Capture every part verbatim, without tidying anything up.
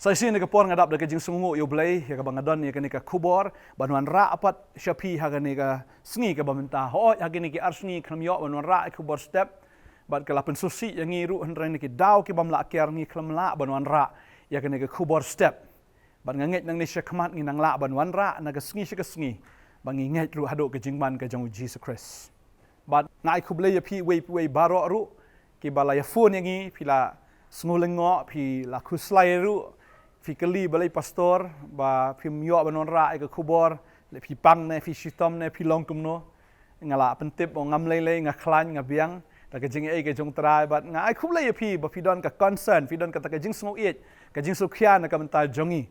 Sa shisien ha ka por nga dap da ka jingsngewnguh ïa U Blei ïa kaba nga don ïa kane ka khubor ban wanrah pat sha phi ha kane ka sngi kaba mynta. Hooid, ha kine ki ar sngi khlem ïoh ban wanrah ïa ka khubor step bad ka la pynsngewsih ïa ngi ruh, hynrei na ki daw ki bym lah kiar ngi khlem lah ban wanrah ïa kane ka khubor step. Bad nga ngeit nangne shakhmat ngin nang lah ban wanrah na ka sngi sha ka sngi ba ngi ngeit ruh haduh ka jingman ka jong U Jisu Khrist. Bad nga ai khublei ïa phi uwei pa uwei baroh ruh kiba la ïa phone ïa ngi, phi la sngewlyngngoh, phi la khuslai ruh, phi kylli balei pastor ba phim ïoh ban wanrah ïa ka khubor, leh phi pang ne, phi shitom ne, phi long kumno. Nga la pyntip, oh, ngam lei lei, nga khlaiñ, nga biang da ka jingaiei ka jong U Trai, bad nga ai khublei ïa phi ba phi don ka concern, phi don kata ka jingsngewieit, ka jingsngewkhia na ka bynta jong ngi.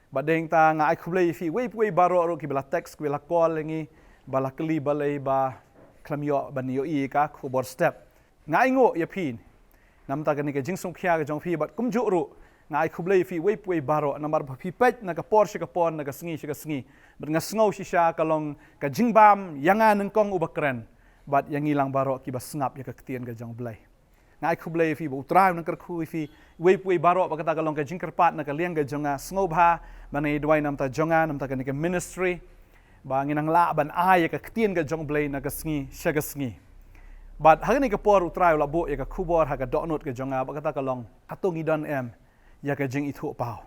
Bad dei nangta nga ai khublei ïa phi uwei pa uwei baroh ruh kiba la text, kiba la call ïa ngi, ba la kylli balei ba khlem ïoh ban ïohi ïa ka khubor step. Nga ainguh ïa phi namar kane ka jingsngewkhia ka jong phi, bad kumjuh ruh nga ai khublei ïa phi uwei pa uwei baroh namar ba phi peit na ka por sha ka por, na ka sngi sha ka sngi. Bad nga sngew shisha ka long ka jingbam ïa nga nyngkong uba kren bad ïa ngi lang baroh kiba sngap ïa ka ktien ka jong U Blei. Nga ai khublei ïa phi ba U Trai un nang kyrkhu ïa phi uwei pa uwei baroh, ba kata ka long ka jingkyrpad na ka liang ka jong nga. Sngewbha ban ïa duwai namar jong nga, namar kane ka ministry, ba ngin nang lah ban ai ïa ka ktien ka jong U Blei na ka sngi sha ka sngi. Bad ha kane ka por U Trai u la buh ïa ka khubor ha ka dohnud ka jong nga, ba kata ka long, hato ngi don em ïa ka jingithuhpaw?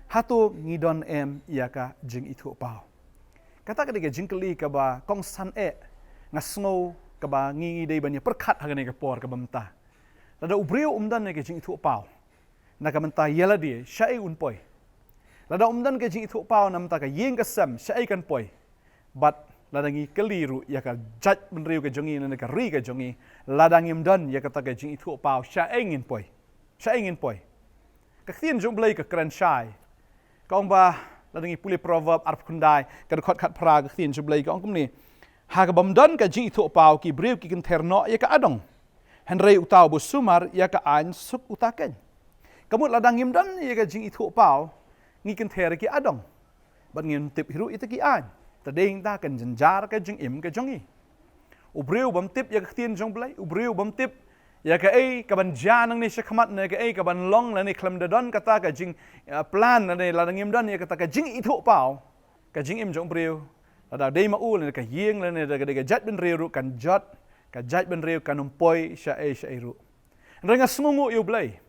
Hato ngi don em ïa ka jingithuhpaw? Kata ka dei ka jingkylli kaba kongsan eh, nga sngew, kaba ngi, ngi dei ban ïa pyrkhat ha kane ka por kaba mynta. Lada u briew um don ïa ka jingithuhpaw na ka bynta ïa lade, shaei un poi? Lada um don ka jingithuhpaw namar ka ïing ka sem, shaei kan poi? Bad lada ngi kylli ruh ïa ka jaitbynriew ka jong ngi ne ka ri ka jong ngi, lada ngim don ïa kata ka jingithuhpaw, shaei ngin poi? Shaei ngin poi? Ka ktien jong U Blei ka kren shai. Ka ong ba, lada ngi pule Proverb arphew khyndai, ka dkhot khatphra, ka ktien jong U Blei ka ong kumne: Ha kaba ym don ka jingithuhpaw, ki briew ki kynther noh ïa ka adong, hynrei uta uba sumar ïa ka aiñ suk uta keiñ. Ka mut lada ngim don ïa ka jingithuhpaw, ngi kynther ïa ki adong bad ngim tip hi ruh ïa kita ki aiñ. Te dei nangta kan jynjar ka jingim ka jong ngi. U briew bym tip ïa ka ktien jong U Blei, u briew bym tip ïa kaei kaban jia nangne shakhmat ne kaei kaban long lane khlem da don kata ka jing, eh, plan lane lada ngim don ïa kata ka jingithuhpaw, ka jingim jong u briew, lada dei ma u lane ka ïing lane da ka dei ka jaitbynriew ruh kan jot, ka jaitbynriew kan ym poi shaei shaei ruh. Hynrei nga sngewnguh ïa U Blei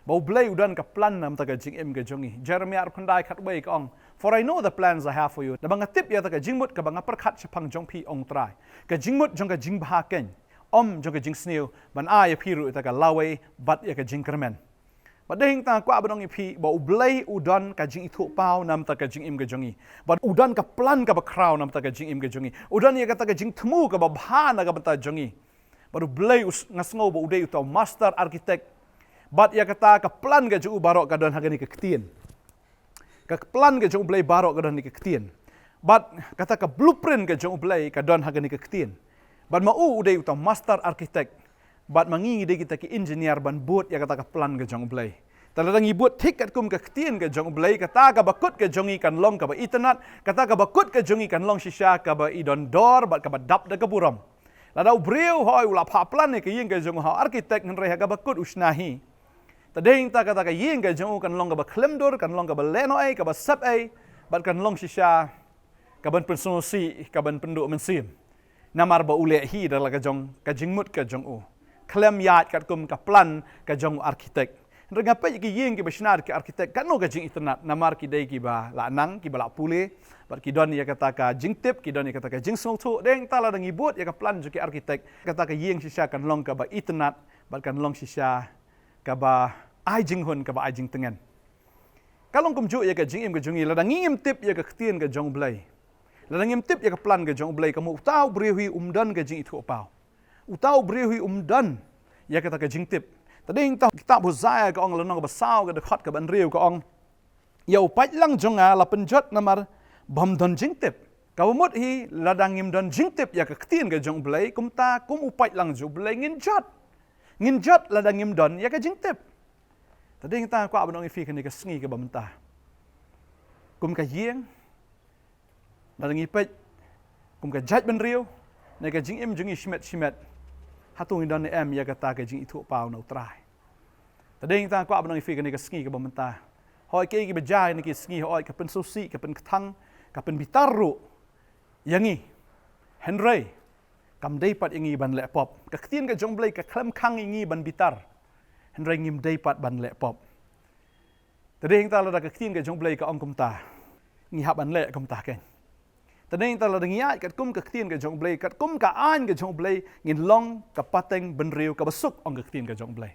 ba U Blei u don ka plan namar ka jingim ka jong ngi. Jeremiah arphew khyndai khatwei ka ong, "For I know the plans I have for you." Naba nga tip ïa kata ka jingmut kaba nga pyrkhat shaphang jong phi, ong U Trai, ka jingmut jong ka jingbha keiñ, ym jong ka jingsniew, ban ai ïa phi ruh ïa kata ka lawei bad ïa ka jingkyrmen. Bad dei nangta nga kwah ban ong ïa phi ba U Blei u don ka jingithuhpaw namar ka jingim ka jong ngi. Bad u don ka plan kaba khraw namar ka jingim ka jong ngi. U don ïa kata ka jingthmu kaba bha na ka bynta jong ngi. Bad U Blei u s-, nga sngew ba u dei uta u master architect. Bad ïa kata ka plan ka jong u baroh ka don ha kane ka ktien. Ka plan ka jong U Blei baroh ka don ha kane ka ktien. Bad kata ka blueprint ka jong U Blei ka don ha kane ka ktien. Bad ma u u dei uta u master architect, bad ma ngi ngi dei kita ki engineer ban bud ïa kata ka plan ka jong U Blei. Te lada ngi bud thik katkum ka ktien ka jong U Blei, kata kaba kut ka jong ngi kan long kaba itynnad, kata kaba kut ka jong ngi kan long shisha kaba i don dor bad kaba dap da ka burom. Lada u briew, hooid, u la phah plan ïa ka ïing ka jong u ha u architect, hynrei ha kaba kut u shna hi, te dei nangta kata ka ïing ka jong u kan long kaba khlem dur, kan long kaba lehnohei, kaba sepei, bad kan long shisha kaban pynsngewsih, kaban pynduh mynsiem. Namar ba u leh hi da la ka jong ka jingmut ka jong u, khlem ïaid katkum ka plan ka jong u architect. Hynrei nga peit ki ïing kiba shna da ki architect, katno ka jingitynnad, namar ki dei kiba la nang, kiba la pule, bad ki don ïa kata ka jingtip, ki don ïa kata ka jingsngewthuh. Dei nangta lada ngi bud ïa ka plan jong ki architect, kata ka ïing shisha kan long kaba itynnad, bad kan long shisha kaba ai jinghun, kaba ai jingtngen. Ka long kumjuh ïa ka jingim ka jong ngi, lada ngim tip ïa ka ktien ka jong U Blei, lada ngim tip ïa ka plan ka jong U Blei, ka mut uta u briew hi um don ka jingithuhpaw. Uta u briew hi um don ïa kata ka jingtip. Te dei nangta kitab Hosea ka ong, lynnong kaba saw, ka dkhot kaba hynriew ka ong, "Ïa u paidlang jong nga la pynjot namar bym don jingtip." Kaba mut hi, lada ngim don jingtip ïa ka ktien ka jong U Blei, kumta kum u paidlang jong U Blei ngin jot. Ngin jot lada ngim don ïa ka jingtip. Te dei nangta nga kwah ban ong ïa phi kane ka sngi kaba mynta, kum ka ïing, lada ngi peit kum ka jaitbynriew, ne ka jingim jong ngi shimet shimet, hato ngi don ne em ïa kata ka jingithuhpaw na U Trai? Te dei nangta nga kwah ban ong ïa phi kane ka sngi kaba mynta, Hooid, kiei kiei kiba jia ha kine ki sngi, hooid, ka pynsngewsih, ka pynkthang, ka pynbitar ruh ïa ngi. Hynrei kam dei pat ïa ngi ban leh pop. Ka ktien ka jong U Blei ka khlem khang ïa ngi ban bitar. Hynrei ngim dei pat ban leh pop. Te dei hangta lada ka ktien ka jong U Blei ka ong kumta, ngi hap ban leh kumta kein. Te dei hangta lada ngi ïaid katkum ka ktien ka jong U Blei, katkum ka aiñ ka jong U Blei, ngin long ka pateng bynriew kaba suk, ong ka ktien ka jong U Blei.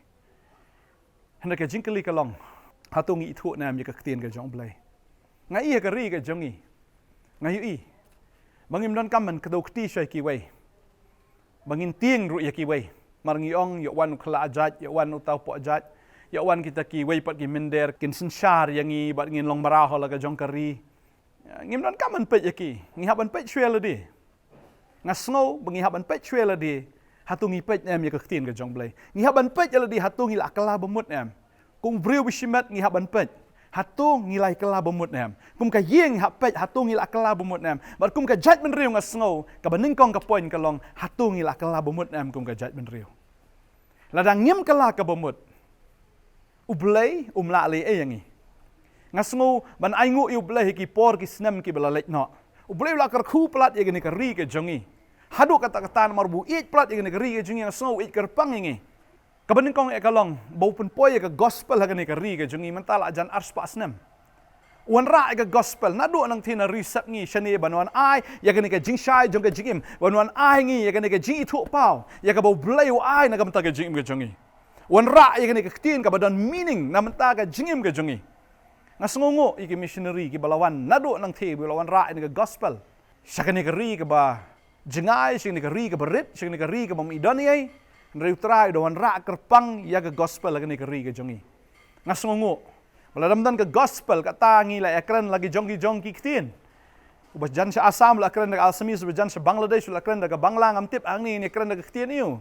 Hynrei ka jingkylli ka long, hato ngi ithuh ne em ïa ka ktien ka jong U Blei? Nga i ha ka ri ka jong ngi, nga ïohi ba ngim donkam ban kdew kti sha kiwei, ba ngin tieng ruh ïa kiwei. Mar ngi ong, ïoh wan u khlajait, ïoh wan uta u pohjait, ïoh wan kita kiwei pat ki mynder, kin synshar ïa ngi bad ngin long mraw ha la ka jong ka ri. Ngim donkam ban peit ïa ki, ngi hap ban peit shuwa ïa lade. Nga sngew ba ngi hap ban peit shuwa ïa lade, hato ngi peit ne em ïa ka ktien ka jong U Blei. Ngi hap ban peit ïa lade, hato ngi la kylla bamut ne em. Kum u briew ba shimet ngi hap ban peit, hato ngi la kylla bamut ne em. Kum ka ïing ngi hap peit, hato ngi la kylla bamut ne em. Bad kum ka jaitbynriew nga sngew, kaba nyngkong ka point ka long, hato ngi la kylla bamut ne em kum ka jaitbynriew. Lada ngim kylla ka bamut, U Blei um lah leh ei ïa ngi. Nga sngew ban ainguh ïa U Blei ha ki por ki snem kiba la leit noh. U Blei u la kyrkhu palat ïa kane ka ri ka jong ngi. Haduh katta katta namar ba u ïeit palat ïa kane ka ri ka jong ngi, nga sngew u ïeit kyrpang ïa ngi. Kaba nyngkong eh ka long ba u pynpoi ïa ka gospel ha kane ka ri ka jong ngi mynta la jan arspah snem. U wanrah ïa ka gospel naduh nangthie na ri sepngi shane ban wan ai ïa kane ka jingshai jong ka jingim, ban wan ai ngi ïa kane ka jingithuhpaw ïa kaba U Blei u ai na ka bynta ka jingim ka jong ngi. U wanrah ïa kane ka ktien kaba don meaning na bynta ka jingim ka jong ngi. Nga sngewnguh ïa ki missionary kiba la wan naduh nangthie ba la wanrah ïa kane ka gospel sha kane ka ri kaba jngai, sha kane ka ri kaba rit, sha kane ka ri kaba ym don ei ei. Hynrei U Trai u da wanrah kyrpang ïa ka gospel ha kane ka ri ka jong ngi. Nga sngewnguh ba lada ym don ka gospel, kata ngi la ïakren la ki jong ki jong ki ktien. Uba jan sha Assam u la kren da ka Assamese, uba jan sha Bangladesh u la kren da ka Bangla, ngam tip hangne ngin ïakren da ka ktien aïu.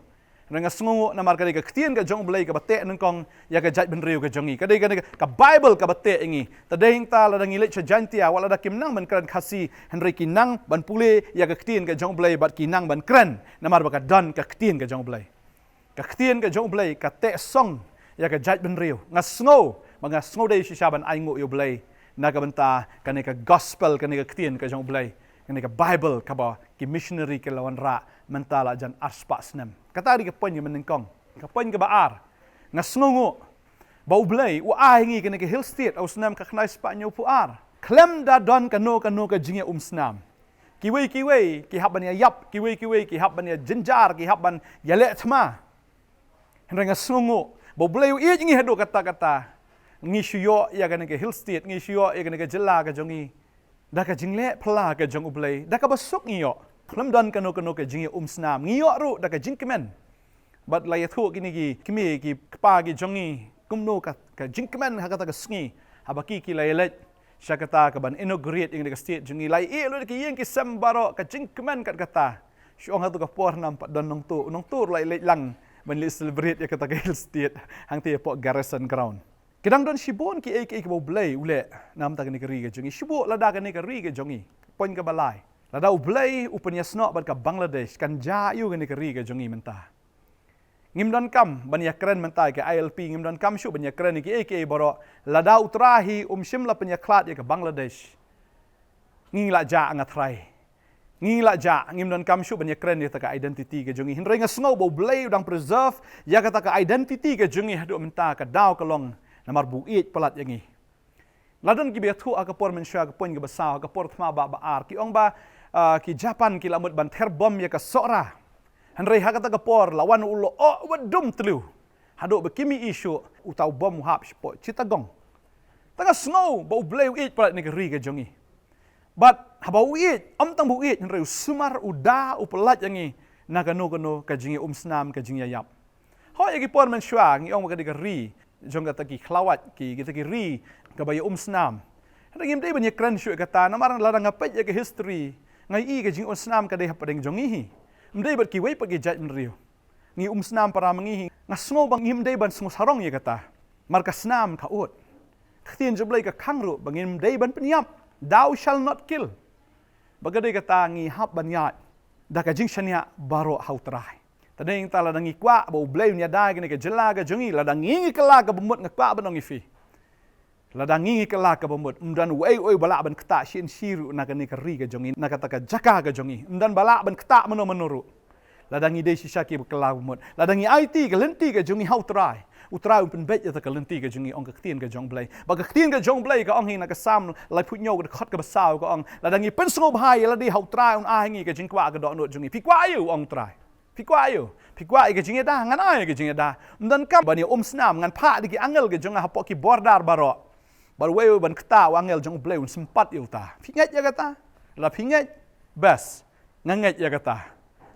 Hynrei nga sngewnguh namar ka dei ka ktien ka jong U Blei kaba teh nyngkong ïa ka jaitbynriew ka jong ngi. Ka dei kane ka Baibl kaba teh ïa ngi. Te dei hangta lada ngi leit sha Jaintia, wat lada kim nang ban kren Khasi, hynrei ki nang ban pule ïa ka ktien ka jong U Blei bad ki nang ban kren namar ba ka don ka ktien ka jong U Blei. Ka ktien ka jong U Blei ka teh song ïa ka jaitbynriew. Nga sngew ba nga sngewdei shisha ban ainguh ïa U Blei na ka bynta kane ka gospel, kane ka ktien ka jong U Blei, kane ka Baibl kaba ki missionary ki la wanrah mynta la jan arspah snem. Kata dei ka point kaba nyngkong. Ka point kaba ar, nga sngewnguh ba U Blei u ai ngi kane ka Hill State ha u snem ka khyndai spah hynñiewphew ar khlem da don kano kano ka jingïaumsnam. Kiwei kiwei ki hap ban ïaïap, kiwei kiwei ki hap ban ïajynjar, ki hap ban ïaleh thma. Hynrei nga sngewnguh ba U Blei u ïeit ngi haduh katta katta. Ngi shu ïoh ïa kane ka Hill State, ngi shu ïoh ïa kane ka jylla ka jong ngi da ka jingleh phylla ka jong U Blei, da kaba suk ngi ïoh. Khlem don kano kano ka jingïaumsnam, ngi ïoh ruh da ka jingkmen. Bad la ïathuh kine ki kmie ki kpa ki jong ngi kumno ka, ka jingkmen ha kata ka sngi haba ki, ki la ïaleit sha kata kaban inaugurate ïa kane ka state jong ngi. La ïeh lut ki ïing ki sem baroh, ka jingkmen kat kata. Shu ong hato ka por nam pat don nongtuh, nongtuh la ïaleit lang ban leit celebrate ïa kata ka Hill State hangta hapoh Garrison Ground. Ki dang don shibun kiei kiei kiba U Blei u leh na bynta kane ka ri ka jong ngi. Shibun lada kane ka ri ka jong ngi, point kaba lai, lada U Blei u pynïasnoh bad ka Bangladesh, kan jia aïu kane ka ri ka jong ngi mynta? Ngim donkam ban ïakren mynta ïa ka I L P, ngim donkam shuh ban ïakren ïa kiei kiei baroh. Lada U Trai hi um shym la pynïakhlad ïa ka Bangladesh, ngi la jah, nga tharai. Ngi la jah, ngim donkam shuh ban ïakren ïa kata ka identity ka jong ngi. Hynrei nga sngew ba U Blei u dang preserve ïa kata ka identity ka jong ngi haduh mynta. Ka daw ka long namar ba u ïeit palat ïa ngi. La don kiba ïathuh ha ka por mynshuwa, ka point kaba saw, ha ka por thma ba, ba ar, ki ong ba, ah, ki Japan ki la mut ban ther bom ïa ka Sohra. Hynrei ha kata ka por la wan u lyoh uba dum thliew. Haduh ba kim ïohi shuh, uta u bom u hap shapoh Chittagong. Te nga sngew ba U Blei u ïeit palat ïa kane ka ri ka jong ngi. Bad haba u ïeit, ym tang ba u ïeit, hynrei u sumar, u da, u pyllait ïa ngi na kano kano ka jingïaumsnam, ka jingïaïap. Hooid, ha ki por mynshuwa ngi ong ba ka dei ka ri jong kata ki khlawait, ki, kita ki ri kaba ïaumsnam. Hynrei ngim dei ban ïakren shuh ïa kata namar lada nga peit ïa ka history, nga ïohi ka jingïaumsnam ka dei hapdeng jong ngi hi. Ym dei bad kiwei pat ki jaitbynriew. Ngi umsnam para ma ngi hi. Nga sngew ba ngim dei ban sngewsarong ïa kata. Namar ka snam ka ud. Ka ktien jong U Blei ka khang ruh ba ngim dei ban pynïap. Thou shall not kill. Ba ka dei kata ngi hap ban ïaid da ka jingshaniah baroh ha U Trai. Te dei hangta lada ngi kwah ba U Blei un ïada ïa kane ka jylla ka jong ngi, lada ngi ngi kylla ka bamut, nga kwah ban ong ïa phi, Lada ngi ngi kylla ka bamut, ym don uei uei ba lah ban ktah shisha ruh na kane ka ri ka jong ngi, na kata ka jaka ka jong ngi. Ym don ba lah ban ktah mano mano ruh. Lada ngi dei shisha ki ba kylla bamut, lada ngi aiti ka lynti ka jong ngi ha U Trai, U Trai un pynbeit ïa kata ka lynti ka jong ngi, ong ka ktien ka jong U Blei. Bad ka ktien ka jong U Blei ka ong hi na ka Salm laiphew hynñiew ka dkhot kaba saw ka ong, lada ngi pynsngewbha ïa lade ha U Trai un ai ngi ka jingkwah ka dohnud jong ngi. Phi kwah ïa u, ong U Trai? Phi kwah ïa u? Phi kwah ïa ka jingïada? Ngan ai ïa ka jingïada. Ym don kam ban ïa um snam, ngan phah da ki angel ka jong nga hapoh ki border baroh. Bad uei uei ban ktah, u angel jong U Blei un sympat ïa uta. Phi ngeit ïa kata? Lada phi ngeit, best. Nga ngeit ïa kata.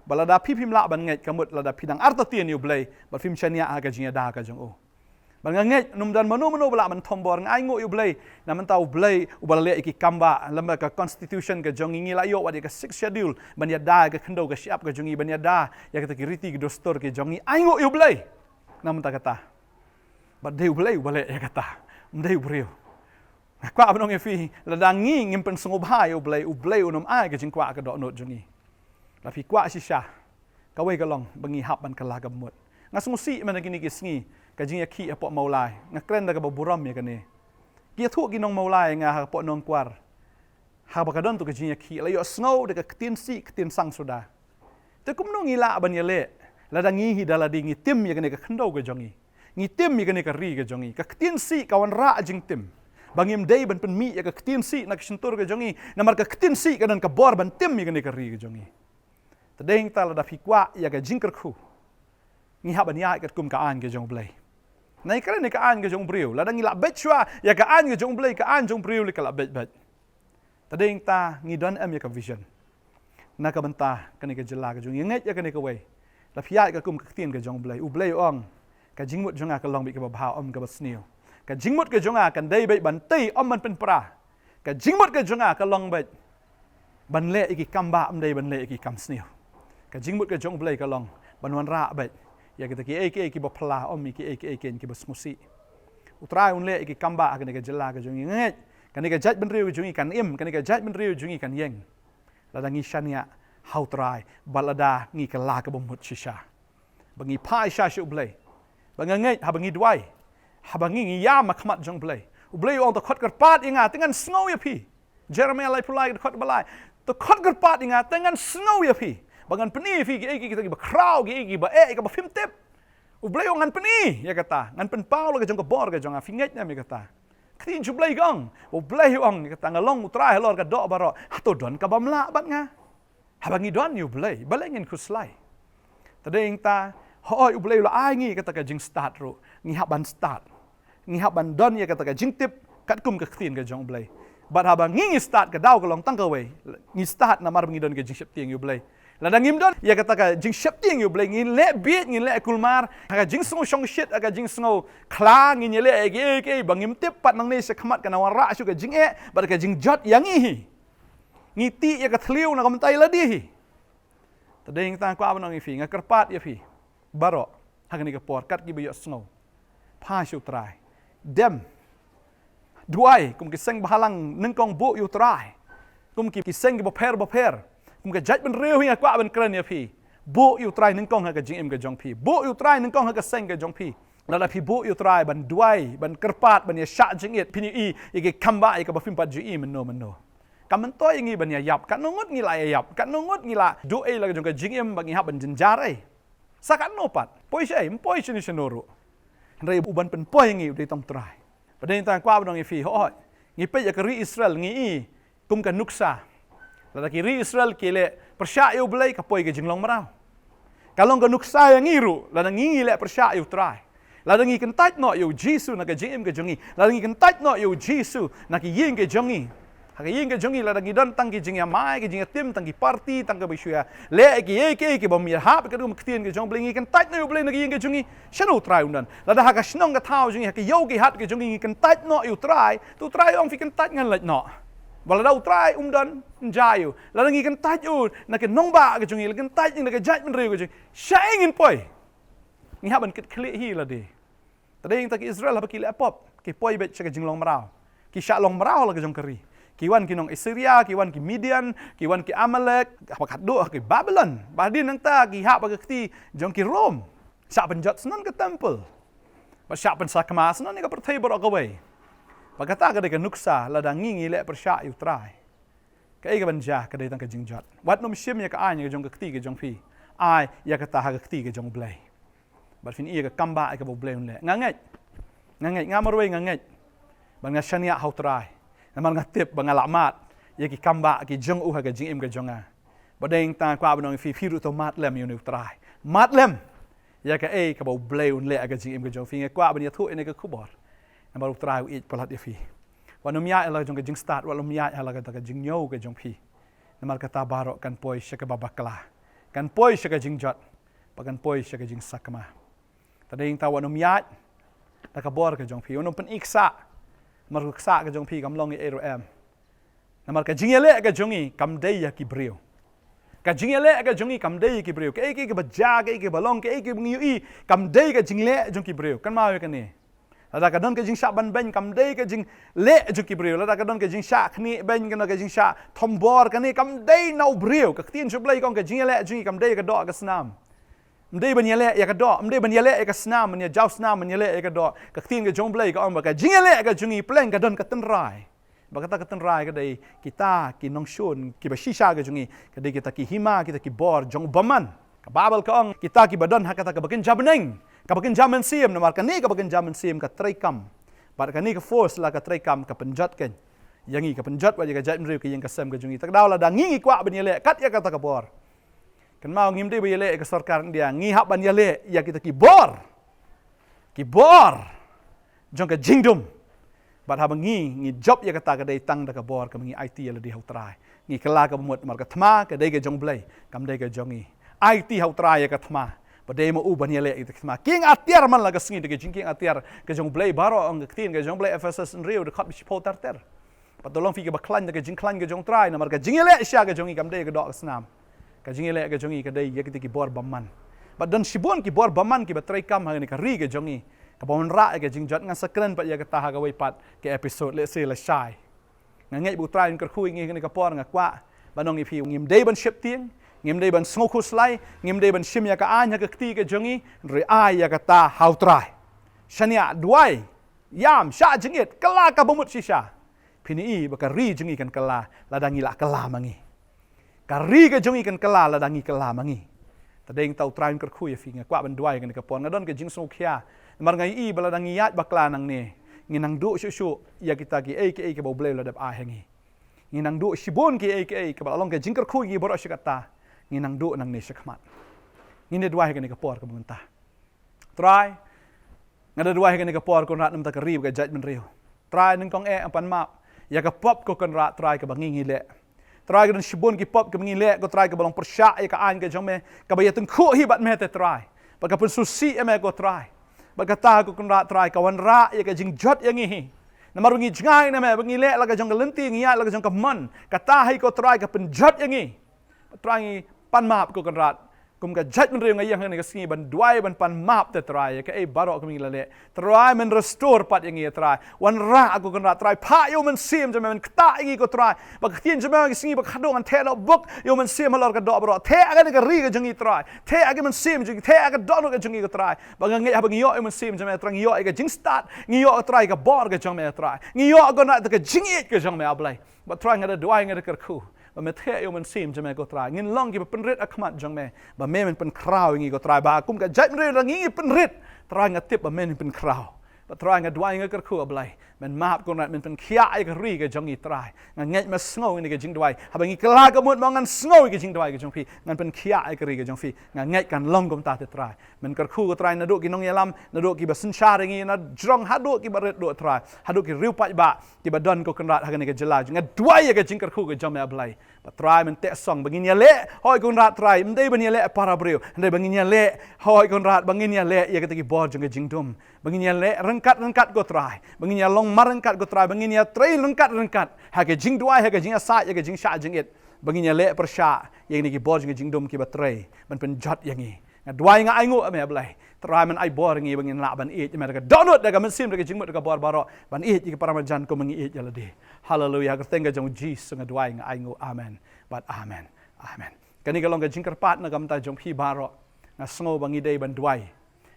Bad lada phi phim lah ban ngeit, ka mut lada phi dang artatien ïa U Blei bad phim shaniah ha ka jingïada ka jong u. Bad nga ngeit, ym don mano mano ba lah ban thombor. Nga ainguh ïa U Blei, na mynta U Blei uba la leh ïa ki kam ba lem bad ka constitution ka jong ngi, ngi la ïoh wat ïa ka sixth schedule ban ïada ïa ka khyndew ka shyiap ka jong ngi, ban ïada ïa kata ki riti ki dustur ki jong ngi. Ainguh ïa U Blei na mynta kata. Bad dei U Blei uba leh ïa kata, ym dei u briew. Nga kwah ban ong ïa phi, lada ngi ngim pynsngewbha ïa U Blei, U Blei un ym ai ka jingkwah ka dohnud jong ngi. Lada phi kwah shisha, kawei ka long ba ngi hap ban kylla ka bamut. Nga sngewsih mynta kine ki sngi, ka jingïakhih hapoh Mawlai. Nga kren da kaba burom ïa kane. Ki ïathuh ki nong Mawlai ïa nga hapoh Nongkwar, haba ka don tu ka jingïakhih, la ïohsngew da ka ktien sih ktien sang suda. Te kumno ngi lah ban ïaleh lada ngi hi da lade ngi tim ïa kane ka khyndew ka jong ngi, ngi tim ïa kane ka ri ka jong ngi? Ka ktien sih ka wanrah jingtim. Ba ngim dei ban pynmih ïa ka ktien sih na ka shyntur ka jong ngi, namar ka ktien sih ka don ka bor ban tim ïa kane ka ri ka jong ngi. Te dei hangta lada phi kwah ïa ka jingkyrkhu, ngi hap ban ïaid katkum ka aiñ ka jong U Blei. Nai kren ïa ka aiñ ka jong u briew. Lada ngi lah beit shuwa ïa ka aiñ ka jong U Blei, ka aiñ jong u briew lei ka lah beit beit. Te dei hangta ngi don em ïa ka vision na ka bynta kane ka jylla ka jong ngi. Ngeit ïa kane kawei, lada phi ïaid katkum ka ktien ka jong U Blei, U Blei u ong, ka jingmut jong nga kan long beit kaba bha, ym kaba sniew. Ka jingmut ka jong nga kan dei beit ban tei, ym ban pynpra. Ka jingmut ka jong nga kan long beit ban leh ïa ki kam bha, ym dei ban leh ïa ki kam sniew. Ka jingmut ka jong U Blei ka long ban wanrah beit ïa kita kiei kiei kiba phylla, ym ïa kiei kiei kiba sngewsih. U Trai un leh ïa ki kam bha ha kane ka jylla ka jong ngi. Ngeit, kane ka jaitbynriew jong ngi kan im, kane ka jaitbynriew jong ngi kan ïeng, lada ngi shaniah ha U Trai bad lada ngi kylla ka bamut shisha. Ba ngi phai shisha sha U Blei. Ba nga ngeit haba ngi duwai, haba ngi, ngi ïam ha khmat jong U Blei, U Blei u ong, to khot kyrpad ïa nga, te ngan sngew ïa phi. Jeremiah laiphew lai, dkhot ba lai. To khot kyrpad ïa nga, te ngan sngew ïa phi. Ba ngan pyni ïa phi kiei kiei kita kiba khraw, kiei kiei kiba eh, kiba phim tip. U Blei u ong, ngan pyni ïa kata, ngan pynpaw la ka jong ka bor ka jong nga. Phi ngeit ne em ïa kata? Ka ktien jong U Blei ka ong, U Blei u ong ïa kata, nga long U Trai halor ka doh baroh. Hato don kaba ym lah bad nga? Haba ngi don ïa U Blei, balei ngin khuslai? Te dei hangta, hooid, U Blei u la ai ngi kata ka jingstad ruh, ngi hap ban stad. Ngi hap ban don ïa kata ka jingtip katkum ka ktien ka jong U Blei. Bad haba ngi, ngi stad, ka daw ka long tang kawei, ngi stad namar ba ngi don ka jingsheptieng ïa U Blei. Lada ngim don ïa kata ka jingsheptieng ïa U Blei, ngin leh bieit, ngin leh kulmar, ha ka jingsngew shongshit, ha ka jingsngew khla, ngin ïaleh ïa kiei kiei ba ngim tip, pat nangne sha khmat kan wanrah shuh ka jingeh bad ka jingjot ïa ngi hi. Ngi tih ïa ka thliew na ka bynta ïa lade hi. Te dei hangta nga kwah ban ong ïa phi, nga kyrpad ïa phi baroh ha kane ka por, kat kiba ïohsngew, phai sha U Trai. Dem duwai kum ki seng bahalang nyngkong, buh ïa U Trai kum ki, ki seng kiba pher bapher. Kum ka jaitbynriew hi nga kwah ban kren ïa phi, buh ïa U Trai nyngkong ha ka jingim ka jong phi. Buh ïa U Trai nyngkong ha ka seng ka jong phi. Lada phi buh ïa U Trai ban duwai, ban kyrpad, ban ïashah jingit, phin ïohi ïa ki kam bha ïa kaba phim pat ju ïohi mynno mynno. Kam myntoi ïa ngi ban ïaïap, katno ngut ngi la ïaïap, katno ngut ngi la duh ei la ka jong ka jingim ba ngi hap ban jynjar ei. Sa katno pat, poi shaei, ym poi shano shano ruh. Hynrei uban pynpoi ïa ngi u dei tang U Trai. Bad dei hangta nga kwah ban ong ïa phi, hooid, ngi peit ïa ka ri Israel, ngi i kum ka nuksa. Lada ki ri Israel ki leh pyrshah ïa U Blei, ka poi ka jinglong mraw. Ka long ka nuksa ïa ngi ruh lada ngi, ngi leh pyrshah ïa U Trai. Lada ngi kyntait noh ïa U Jisu na ka jingim ka jong ngi, lada ngi kyntait noh ïa U Jisu na ka ïing ka jong ngi, ha ka ïing ka jong ngi lada ngi don tang ki jingïamai, ki jingïatim, tang ki party, tang kaba shu ïaleh kiei kiei kibym ïahap katkum ka ktien ka jong U Blei, ngi kyntait noh ïa U Blei na ka ïing ka jong ngi, shano U Trai un don? Lada ha ka shnong ka thaw jong ngi, ha ka ïew ki hat ka jong ngi, ngi kyntait noh ïa U Trai, te U Trai u ong, phi kyntait, ngan leit noh. Bad lada U Trai um don, ym jia ïa u. Lada ngi kyntait ïa u na ki nongbah ka jong ngi, lada kyntait ïa u na ka jaitbynriew ka jong ngi, shaei ngin poi? Ngi hap ban kit khlieh hi lade. Te dei hangta ki Israel haba ki leh pop, ki poi beit sha ka jinglong mraw. Ki shah long mraw la ka jong ka ri. Ki wan ki nong Assyria, ki wan ki Midian, ki wan ki Amalek, haba khatduh ha ki Babilon. Bad hadien nangta ki hap ha ka kti jong ki Rom. Shah pynjot shnong ka temple. Bad shah pynsakma shnong ïa ka pyrthei baroh kawei. Ba kata ka dei ka nuksa, lada ngi ngi leh pyrshah ïa u Trai, kaei kaban jia? Ka dei tang ka jingjot. Wat nym shim ïa ka aiñ ka jong ka kti ka jong phi, ai ïa kata ha ka kti ka jong U Blei. Bad phin ïohi ïa ka kam ba ïa kaba U Blei un leh. Nga ngeit, nga ngeit, nga marwei nga ngeit. Bad nga shaniah ha u Trai. Namar nga tip ba nga lah mad ïa ki kam ba ki jong u ha ka jingim ka jong nga. Ba dei tang kwah ban ong ïa phi, phi ruh to mad lem ïa une u Trai. Mad lem ïa kaei kaba U Blei un leh ha ka jingim ka jong phi. Nga kwah ban ïathuh ïa kane ka khubor. Namar u Trai u ïeit palat ïa phi. Wat nym ïaid ha la ka jong ka jingstad, wat nym ïaid ha la ka jong ka jingñiew ka jong phi. Namar kata baroh kan poi sha kaba bakla, kan poi sha ka jingjot, bad kan poi sha ka jingsakma. Te dei tang wat nym ïaid da ka bor ka jong phi, wat nym pyni ksah. Namar ka ksah ka jong phi kam long ei ei ruh em. Namar ka jingïaleh ka jong ngi kam dei ïa ki briew. Ka jingïaleh ka jong ngi kam dei ïa ki briew. Kaei kaei kaba jia, kaei kaei kaba long, kaei kaei ba ngi ïohi, kam dei ka jingleh jong ki briew. Kynmaw ïa kane. Lada ka don ka jingshah banbeiñ, kam dei ka jingleh jong ki briew. Lada ka don ka jingshah khnieh beiñ, ka don ka jingshah thombor, kane kam dei na u briew. Ka ktien jong U Blei ka ong ka jingïaleh jong ngi kam dei ïa ka doh ka snam. Ym dei ban ïaleh ïa ka doh, ym dei ban ïaleh ïa ka snam, ban ïa jaw snam, ban ïaleh ïa ka doh. Ka ktien ka jong U Blei ka ong ba ka jingïaleh ka jong ngi pleng ka don ka tynrai. Ba kata ka tynrai ka dei kita ki nongshun kiba shisha ka jong ngi, ka dei kita ki hima, kita ki bor jong u bymman. Ka Baibl ka ong kita kiba don ha kata kaba kynja bneng, kaba kynja mynsiem, namar kane kaba kynja mynsiem ka treikam. Bad kane ka force la ka treikam ka pynjot ka ïa ngi, ka pynjot wat ïa ka jaitbynriew, ka ïing ka sem ka jong ngi. Te ka daw lada ngi ngi kwah ban ïaleh kat ïa kata ka bor, kynmaw, ngim dei ba ïaleh ïa ka sorkar India, ngi hap ban ïaleh ïa kita ki bor, ki bor jong ka jingdum. Bad haba ngi ngi jop ïa kata ka dei tang da ka bor kaba ngi aiti ïa lade ha u Trai. Ngi kylla kaba mut, namar ka thma ka dei ka jong U Blei, kam dei ka jong ngi. Aiti ha u Trai ïa ka thma, ba dei ma u ban ïaleh ïa ka thma. Kieng atiar man la ka sngi da ka jingkieng atiar ka jong U Blei baroh, ong ka ktien ka jong U Blei, Ephesus hynriew, dkhot ba shiphew ter ter. Bad to long phi kiba khlaiñ da ka jingkhlaiñ ka jong u Trai, namar ka jingïaleh shisha ka jong ngi kam dei ka doh ka snam. Ka jingïaleh ka jong ngi ka dei ïa kita ki bor bymman. Bad don shibun ki bor bymman kiba treikam ha kane ka ri ka jong ngi, kaba wanrah ïa ka jingjot. Ngan sa kren pat ïa kata ha kawei pat ka episode, lehse lashai. Nga ngeit ba u Trai un kyrkhu ïa ngi ha kane ka por. Nga kwah ban ong ïa phi, ngim dei ban sheptieng, ngim dei ban sngewkhuslai, ngim dei ban shim ïa ka aiñ ha ka kti ka jong ngi, hynrei ai ïa kata ha u Trai. Shaniah, duwai, ïam, shah jingit, kylla kaba mut shisha. Phin ïohi ba ka ri jong ngi kan kylla lada ngi la kylla ma ngi. Ka ri ka jong ngi kan kylla lada ngi kylla ma ngi. Te dei tang u Trai un kyrkhu ïa phi. Nga kwah ban duwai ha kane ka por, nga don ka jingsngewkhia. Namar nga ïohi ba lada ngi ïaid bakla nangne, ngi nang duh shuh shuh ïa kita kiei kiei kiba U Blei u la dep ai ha ngi. Ngi nang duh shibun kiei kiei kaba la long ka jingkyrkhu ïa ngi baroh shi katta. Ngi nang duh nangne shakhmat. Ngin ïa duwai ha kane ka por kaba mynta. Trai, nga da duwai ha kane ka por, Kynrad, namar ka ri bad ka jaitbynriew. Trai, nyngkong eh, pan map ïa ka pop, ko Kynrad, Trai, kaba ngi ngi leh. Trai, ka don shibun ki pop kaba ngi leh, ko Trai, kaba long pyrshah ïa ka aiñ ka jong me, kaba ïatyngkhuh hi bad me, te Trai. Bad ka pynsngewsih ïa me, ko Trai. Bad kata, ko Kynrad, Trai, ka wanrah ïa ka jingjot ïa ngi hi. Namar ba ngi jngai na me, ba ngi leh la ka jong ka lynti, ngi ïaid la ka jong ka mon. Kata hi, ko Trai, ka pynjot ïa ngi. Trai, ngi pan map, ko Kynrad. Kum ka jaitbynriew nga ïeng ha kane ka sngi ban duwai, ban pan map, te Trai, ïa kaei baroh kaba ngi la leh. Trai, men restore pat ïa ngi, Trai. Wanrah, ko Kynrad, Trai, phah ïa u Mynsiem jong me, men ktah ïa ngi, ko Trai. Ba ka ktien jong me ha kane ka sngi ba ka don, ngan theh noh buk ïa u Mynsiem halor ka doh baroh. Theh ha kane ka ri ka jong ngi, Trai. Theh ha ka mynsiem jong ngi, theh ha ka dohnud ka jong ngi, ko Trai. Ba nga ngeit haba ngi ïoh ïa u Mynsiem jong me, Trai, ngi ïoh ïa ka jingstad, ngi ïoh, Trai, ka bor ka jong me, Trai. Ngi ïoh, ko Kynrad, ka jingïeit ka jong me, A Blei. Bad Trai, nga da duwai, nga da kyrkhu ba me theh ïa u Mynsiem jong me, ko Trai. Ngin long kiba pynrit ha khmat jong me, ba me men pynkhraw ïa ngi, ko Trai. Ba kum ka jaitbynriew lada ngi ngi pynrit, Trai, nga tip ba men pynkhraw. Bad Trai, nga duwai, nga kyrkhu, A Blei, men map, Kynrad, men pynkhiah ïa ka ri ka jong ngi, Trai. Nga ngeit me sngew ïa kane ka jingduwai. Haba ngi kylla ka mut, mo, ngan sngew ïa ka jingduwai ka jong phi, ngan pynkhiah ïa ka ri ka jong phi. Nga ngeit kan long kumta, te Trai. Men kyrkhu, ko Trai, naduh ki nongïalam, naduh kiba synshar ïa ngi na jrong, haduh kiba rit duh, Trai, haduh ki riewpaidbah kiba don, ko Kynrad, ha kane ka jylla. Nga duwai ïa ka jingkyrkhu ka jong me, A Blei. Bad Trai, men teh song ba ngin ïaleh, hooid, ko Kynrad, Trai, ym dei ban ïaleh para briew, hynrei ba ngin ïaleh, hooid, ko Kynrad, ba ngin ïaleh ïa kita ki bor jong ka jingdum. Ba ngin ïaleh ryngkat ryngkat, ko Trai. Ba ngin ïalong mar ryngkat, ko Trai. Ba ngin ïatrei ryngkat ryngkat ha ka jingduwai, ha ka jingïasaid, ha ka jingshah jingit. Ba ngin ïaleh pyrshah ïa kine ki bor jong ka jingdum kiba trei ban pynjot ïa ngi. Nga duwai, nga ainguh, A Blei. Trai, men ai bor ïa ngi ba ngin lah ban ïeit ïa me da ka dohnud, da ka mynsiem, da ka jingmut, da ka bor baroh, ban ïeit ïa ki para marjan kum ba ngi ïeit ïa lade. Haleluia. Ha ka kyrteng ka jong U Jisu nga duwai, nga ainguh. Amen bad amen. Amen. Kane ka long ka jingkyrpad na ka bynta jong phi baroh. Nga sngew ba ngi dei ban duwai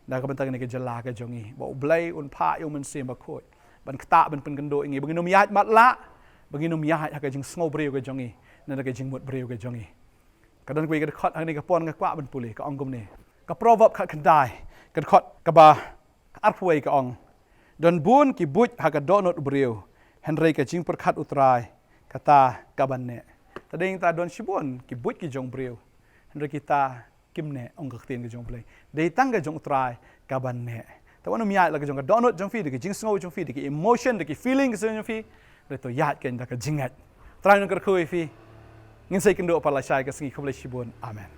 na ka bynta kane ka jylla ka jong ngi, ba U Blei un phah ïa u Mynsiem Bakhuid. ban ktah, ban pynkynduh ïa ngi, ba ngin ym ïaid matlah, ba ngin ym ïaid ha ka jingsngew briew ka jong ngi, ne da ka jingmut briew ka jong ngi. Ka don kawei ka dkhot hangne ka por nga kwah ban pule, ka ong kumne. Ka Proverb khatkhyndai, ka dkhot kaba arphew wei ka ong: Don bun ki buit ha ka dohnud u briew, hynrei ka jingpyrkhat U Trai, kata ka ban neh. Te dei nangta don shibun ki buit ki jong u briew, hynrei kita kim neh, ong ka ktien ka jong U Blei. Dei tang ka jong U Trai ka ban neh. Te wat nym ïaid la ka jong ka dohnud jong phi, da ka jingsngew jong phi, da ki emotion, da ki feeling ka jong phi, hynrei to ïaid kein da ka jingngeit. U Trai un kyrkhu ïa phi. Ngin sa ïakynduh pat lashai ka sngi. Khublei shibun. Amen.